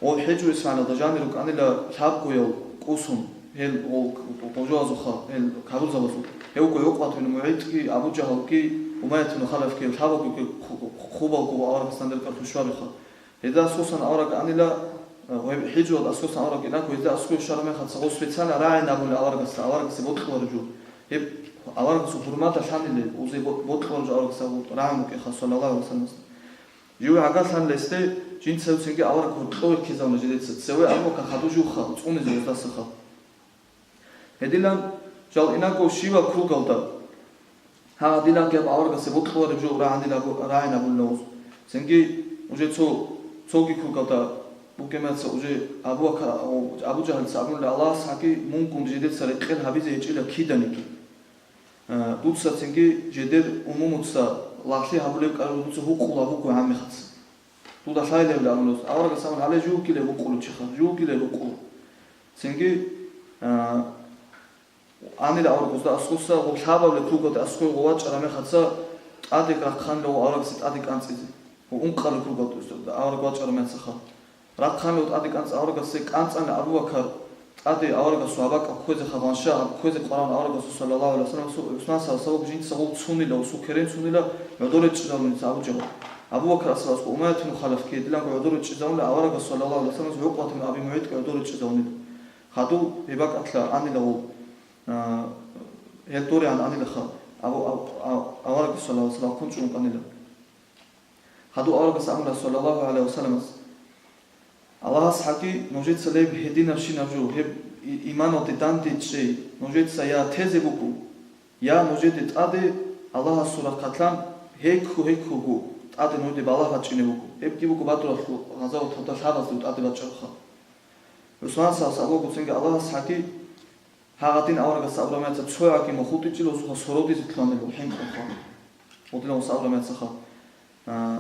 Гъоб ХӀижу ИсмагӀилалда жанир рукӀанила лъабгояв кӀусун, гьел гъол гъожоязулха, гьел кагурзабазул. Гьев вуго ГӀукъбат бин МугӀитӀги, Абу Жагьалги, Умайят бин Халафги, лъабабго ху-, ху-, хубалго аварагасда гьанир рукӀалъул щвариха. Гьезда аскосан авараг анила, э, гьеб ХӀижуялда аскосан авараг инаго, гьезда аскояв щвараб мехалца гъос бицана рагӀи набула аварагасда, аварагасде бокьулареб жо. Гьеб аварагасул хӀурмада лъанилел, узе бо-, бокьулареб жо аварагасда рагӀун рукӀеха, саллаллагьу гӀалайгьи вассаллам. Жив гӀагарлъанила гьесде, жинца гьев цинги авараг гьоркьове ккезавуна жидеца, цеве Абу Бакар хадув живха, цӀунизе гьездасаха. Гьединлан жал инаго щиваб кругалда, гьагъадинанги гьаб аварагасе бокьулареб жо рагӀанил абу-, рагӀинабулин гьез. Цинги уже цо, цоги кругалда букӀемаца уже Абу Бакар, Абу Жагьлица абуна: «Аллагьас гьаги мунгун жидеца рекъел гьабизе гьечӀила киданиги. Э, дуца цинги жидер умумуца лагълъи гьабулеб кӀалъур дуца гьукъулеб буго гӀаммехъаца. Дуда лъайилебали абулеб». Аварагас абуна: «Гьале жугьукӀилеб гьукъулев чиха, жугьукӀилеб гьукъулев». Цинги, а, анила аварагасда аскоса, гъоб лъабабилеб кругалде аскояв вачӀараб мехалъ, тӀаде рахъанила гъов аварагасде тӀаде кӀанцӀизе. Гъоб ункъабилеб кругалде авараг вачӀараб мехалъха. Рахъанила тӀаде кӀанцӀ аварагасе, кӀанцӀанила Абу Бакар тӀаде аварагасул гьаб бакӀал кквезе хадув, гьанже гьаб кквезе къваригӀун аварагасул, саллаллагьу гӀалайгьи вассаллам, гьесул ГӀусман асхӀаб гьесул гьинца гъов цунила, гьесул керен цунила гӀодоре чӀезавулин авараг. Абу Бакар асхӀаб, Умайят бин Халафги, гьединанго гӀодоре чӀезавулин аварагас, саллаллагьу гӀалайгьи вассаллам, ГӀукъбат бин Аби МугӀитӀги гӀодоре чӀезавулин. Хадув гьеб бакӀалъа анила гъов, а, гьел доригӀан анилаха, Абу, а, а, аварагас, саллаллагьу гӀалайгьи вассаллам, ккун чӀун кканила. Хадув аварагас абуна, саллаллагьу гӀалайгьи вассалламас: «Аллагьас гьаги нужеца леб гьединабщинаб жо, гьеб и-, иманалде дандечӀей нужеца я тезе буго, я нужеде тӀаде Аллагьасул рахъалъан гьекку-гьеккуго тӀаде нужеде балагь бачӀине буго». Гьебги буго Бадралъул гъазаваталда лъабазул тӀаде бачӀарабха. ГӀусман асхӀаб абуго цинги: «Аллагьас гьаги гьагъадин аварагас абураб мехалъ цояги мухьултӀичӀила гьезухъа сородизе лъугьанилан хӀинкъулха». Гъодинав гъос абураб мехалъха. А,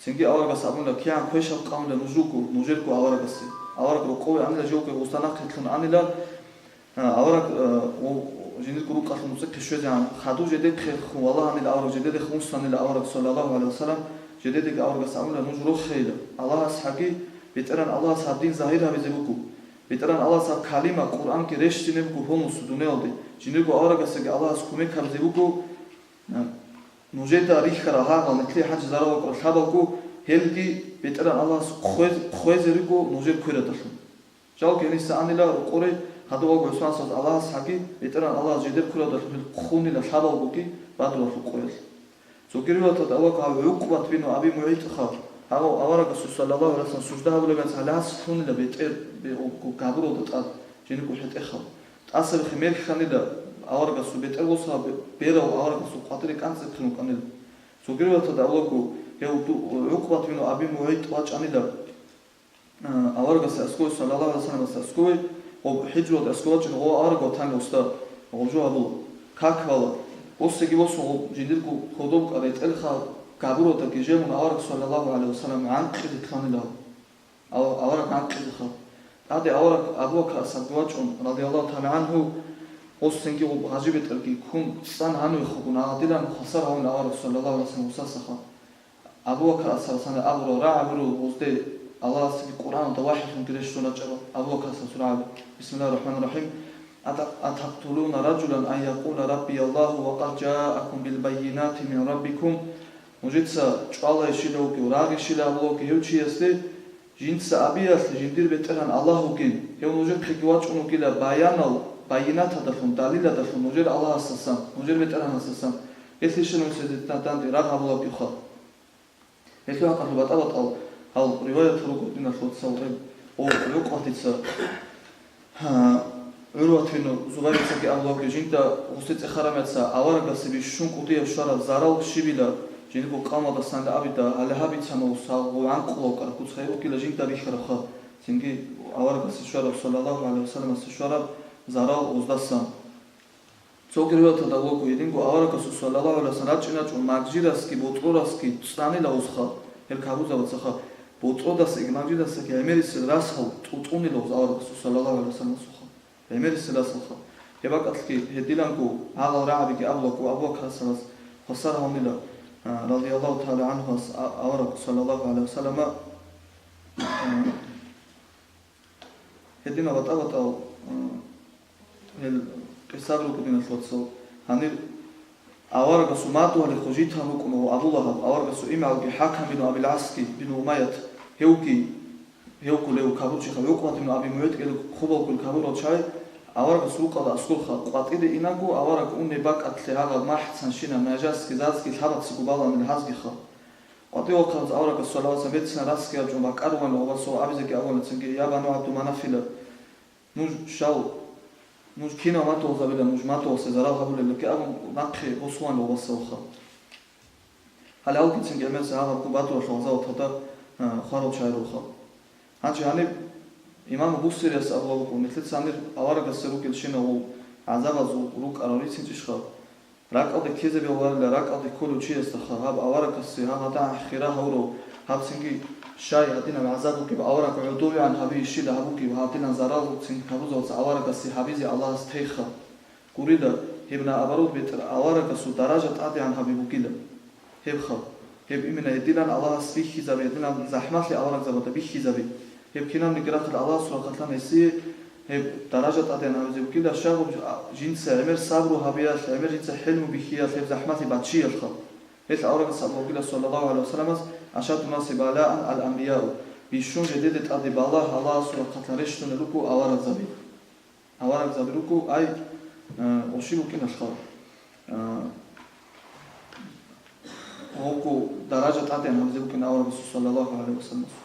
цинги аварагас абуна: «КигӀан квешаб къавмила нуж руго, нужерго аварагасе». Авараг рокъове анила, живго гъосда нахъе лъун анила, а, авараг, а, о, жиндирго рукъалъун нуцӀихъе щвезегӀан, хадув жидехъе хун валагьанила авараг, жидедехун вуссанила авараг, саллаллагьу гӀалайгьи вассаллам, жидедеги аварагас абуна: «Нуж рохейила, Аллагьас гьаги БетӀеран Аллагьас гьаб дин загьир гьабизе буго. БетӀеран Аллагьас гьаб калима, Къуръанги рещтӀине буго гьонусул дуниялалде. Жиндирго аварагасдаги Аллагьас кумек гьабизе буго, а, нужеда рихьарал гьагъал, нилъее гьанже зарал бакӀарал лъабалго, гьелги БетӀеран Аллагьас хвез-, хвезе руго нужер кверадалъун». Жалги гьениса анила рокъоре, гьадув ваго ГӀусман асхӀаб, Аллагьас гьаги БетӀеран Аллагьас жидер кверадалъун гьел хунила лъабалгоги Бадралъул къоялъ. Цоги риваяталда абулаго, гьав ГӀукъбат бин Аби МугӀитӀха, гьав аварагасул, саллаллагьу гӀалайгьи вассаллам, сужда гьабулеб мехалъ гьале гьас лъунила бетӀер, бе-, габуралда тӀад, жиндирго хӀетӀехъаб. ТӀасабихъе мел хьанила аварагасул бетӀер, босаб бе-, берав аварагасул къватӀире кӀанцӀихъе рукӀанила. Цоги риваяталда абулаго, гьев ду-, ГӀукъбат бин Аби МугӀитӀ вачӀанила, а, аварагасе аскӀове, саллаллагьу гӀалайгьи вассалламасе аскӀове, гъоб хӀижралде аскӀове вачӀун, гъов авараг ватанила гъосда гъоб жо гьабула, как бала. Босеги босун, гъоб жиндирго гьодоб кӀар ретӀелха габуралда гьежемун авараг, саллаллагьу гӀалайгьи вассаллам, гӀанкъизе лъанила. Ав-, авараг гӀанкъизеха. ТӀаде авараг Абу Бакар асхӀабги вачӀун, радияллагьу тагӀала гӀанхӀу, гъос цинги гъоб гъажи-бетӀерги ккун цӀан гьанивехъугун, гьагъадинан хвасар гьавун авараг, саллаллагьу гӀалайгьи вассаллам, гъосасаха. Абу Бакар асхӀабасда абурал рагӀаби руго гъозде Аллагьасдаги Къуръаналда вахӀилъунги рещтӀун рачӀарал Абу Бакар асхӀабасул рагӀаби. Бисмиллагьир рахӀманир рахӀим. Ата-, «Атакътулуна ражулан ан якъула Раббияллагьу ва къад жаакум бил баййинати мин Раббикум». Нужеца чӀвалайищила вугев, рагъищила гьабула вугев гьев чиясде, Жинца абиялъе жиндир БетӀергьан Аллагь вугин, гьев нужехъеги вачӀун вугила баянал, байинатадалъун, далиладалъун нужер Аллагьасдасан, нужер БетӀергьанасдасан, гьелъ щинав цезе данде рагъ гьабулеб юха. Гьелъул хӀакъалъулъ батӀа-батӀал гьал риваят руго, диналъул вацал, гьеб, о, ГӀукъбатица, гьа, ГӀурват бин Зубайрицаги абулеб буго, жинда гъуси цӀехараб мехалъ аварагасе бищун кӀудияб щвараб зарал щибила, жиндирго къавмалдасан абида, гьале гьаб бицана гъус, гъов гӀанкъулав кӀар куц гьеб бугила жинда бихьарабха, цинги аварагасе щвараб, саллаллагьу гӀалайгьи вассаламасе щвараб зарал гъоздасан. Цоги риваяталда вуго, гьединго аварагасул, саллаллагьу гӀалайгьи вассалам, рачӀиначӀо, магъжирасги боцӀрорасги цӀанила гъусха, гьел кагъузабацаха, боцӀродасаги магъжирасаги гӀемерисел расал тӀутӀунила гъуз аварагасул, саллаллагьу гӀалайгьи вассаламасухъа. ГӀемерисел расалха. Гьеб бакӀалъги гьединанго гьагъал рагӀабиги абулаго, Абу Бакарасдас хвасар гьавнила, а, радияллагьу тагӀала гӀангьуяс, а, авараг, саллаллагьу гӀалайгьи вассалама, а, Гьединал батӀа-батӀал, а, гьел къисаби руго, диналъул вацал. Гьанир аварагасул мадугьалихъ житан рукӀуна гъов Абу Лагьаб, аварагасул имгӀалги ХӀакам бин Абил ГӀасги бин Умайят, гьевги, гьевго лев кагъурчи ХӀукмат бин Аби МугӀиткӀел хъубалгун кагъурал чагӀи, аварагасул рукъалда аскӀорха, къватӀире инаго авараг унеб бакӀалъе гьагъаб махӀцанщинаб нажасги зазги лъабацаго баланил гьазгиха. КъватӀивахъаназ аварагас, саллаллагьу гӀалайгьи вассалам, бецина расги гьабчӀун бакӀарулаан гъобасул абизеги абуна цинги: «Я бану ГӀабдуманафила, нуж щал, нуж кинав мадугьалзабила, нуж мадугьаласе зарал гьабулелги», абун нахъе босулаан гъобасалха. Гьале алкӀицинги гӀемерисел гьагъабго батӀуралъул гъазаваталда, а, хварал чагӀи рухъал. Гьанже гьаниб имам Бусирияс абулеб буго, нилъеца гьанир аварагасе ругелщинал гъул гӀазабазул рукӀарал рицинчӀищха? РакӀалде ккезе бегьуларила ракӀалде кколев чиясдаха, гьаб аварагасде гьагъадагӀа хира гьавурав, гьаб цинги щай гьадинаб гӀазаб бугеб авараг гӀодовегӀан гьабиищила гьабугеб, гьадинан зарал цинги кагъузалца аварагасе гьабизе Аллагьас тейха. Гурила, гьеб наоборот бетӀер аварагасул даража тӀадегӀан гьаби бугила. Гьебха, гьеб именно гьединан Аллагьас бихьизаби, гьединан захӀмалъи аварагзабада бихьизаби. Гьеб кинабниги рахъалъ Аллагьасул рахъалъан гьесие гьеб даража тӀадегӀан гьабизе бугила, щай гъуб жинца гӀемер сабру гьабиялъ, гӀемер жинца хӀилму бихьиялъ гьеб захӀмалъи баччиялъха. Гьелъ аварагас абулеб бугила, саллаллагьу гӀалайгьи вассаламас: «Ашадду наси балаан ал-анбияу», бищун жидеде тӀаде балагь Аллагьасул рахъалъан рещтӀунел руго аварагзаби. Аварагзаби руго, ай, э, ошиб букӀиналъха, э, гьебго даража тӀадегӀан гьабизе букӀин аварагасул, саллаллагьу гӀалайгьи вассаламасул.